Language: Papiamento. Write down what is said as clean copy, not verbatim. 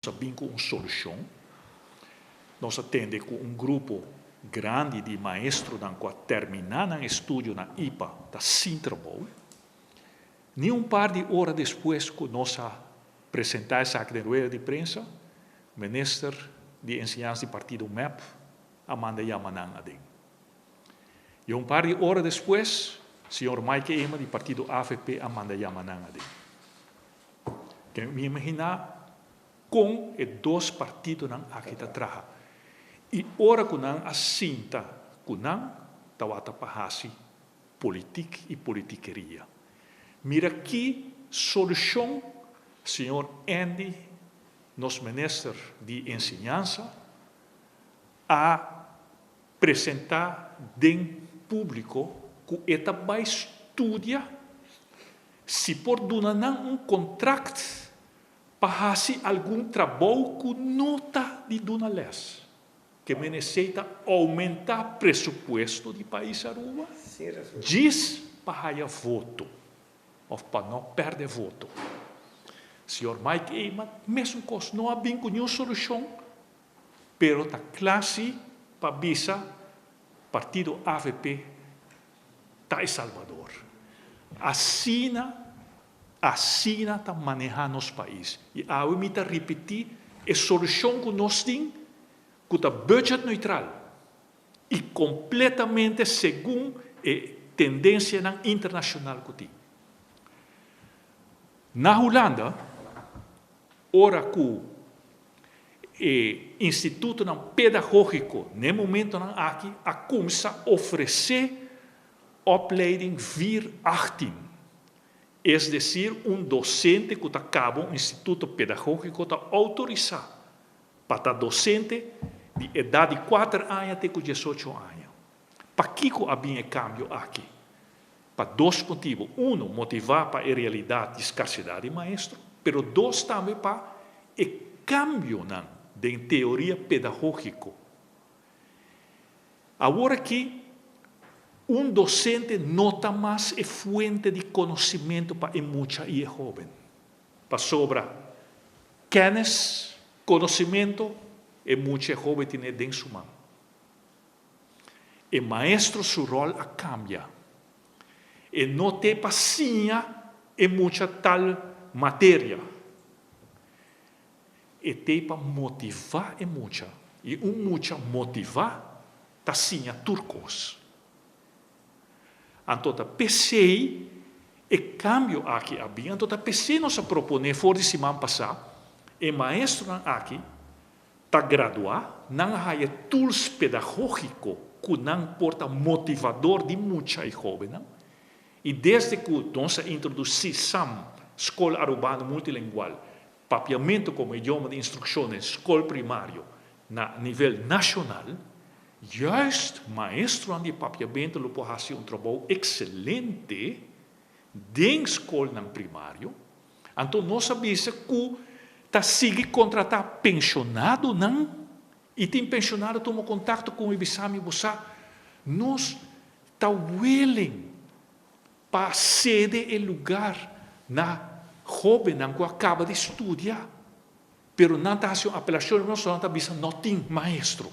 A bin ku un solushon. Nos a tende ku un grupo grandi di maestronan ku a terminá nan estudio na IPA ta sin trabou. Ni un par di ora despues ku nos a presentá esaki den rueda di prensa, minister di enseñansa di partido mep a manda yama nan aden. I un par di ora despues, señor Mike Eman di partido avp a manda yama nan aden. Ke mi imaginá kon e dos partidonan aki ta traha. I ora ku nan a sinta ku nan tawata pa hasi politik i politikeria. Mira ki solushon señor Endy, nos minister di enseñansa, a presentá den públiko ku e ta bai studia si por duna nan un kontrakt pa hasi algun trabou ku no ta di duna lès. Ke men esei ta oumentá presupuesto di pais Aruba djis pa haya voto òf pa no pèrdè voto. Señor Mike Eman mesun kos, no a bin ku niun solushon pero ta kla si pa bisa partido avp ta e Salbador. Asina, asina ta maneha nos pais. I awe mi ta ripiti e solucion cu nos tin cu ta budget neutral i completamente segun e tendencianan internacional cu tin. Na Hulanda, ora cu e institutonan pedagogico n'e momentonan aki a cuminsa ofrece opleiding vier achttien, es decir un docente cu ta caba un instituto pedagogico ta autorisa pa ta docente di edad di cuater aña te cu diesocho aña. Pakico a bin e cambio aki? Pa dos motibo, uno, motivá pa e realidat di skarsedat di maestro, pero dos tambe pa e kambionan den teoria pedagógiko. Awor aki, un dosente no ta mas e fuente di konosimentu pa e mucha i e hóben, pasobra kènis, konosimentu, e mucha i e hóben tine den su man. E maestro su ròl a kambia. E no te pa siña e mucha tal materia. E te pa motivá e mucha. I un mucha motivá ta siña tur kos. Anto ta p'esei e kambio aki a bin. Anto ta p'esei nos a proponé for di siman pasá e maestronan aki ta graduá, nan a haya tools pedagógiko ku nan por ta motivador di mucha i hóbennan. I desde ku nos a introdusí sam, Skol Arubano Multilingual, Papiamentu komo idioma di instrukshon den skol primario na nivel nashonal, juist maestronan di papiamentu lo por hasi un trabou ekselente den skolnan primario. Anto nos a bisa ku ta sigui kontratá penshonadonan i tin penshonado tuma kontakto ku mi bisa mi bo sa nos ta willing pa sede e lugar na hóbennan ku a kaba di studia pero nan ta hasi un apelashon riba nos nan ta bisa no tin maestro.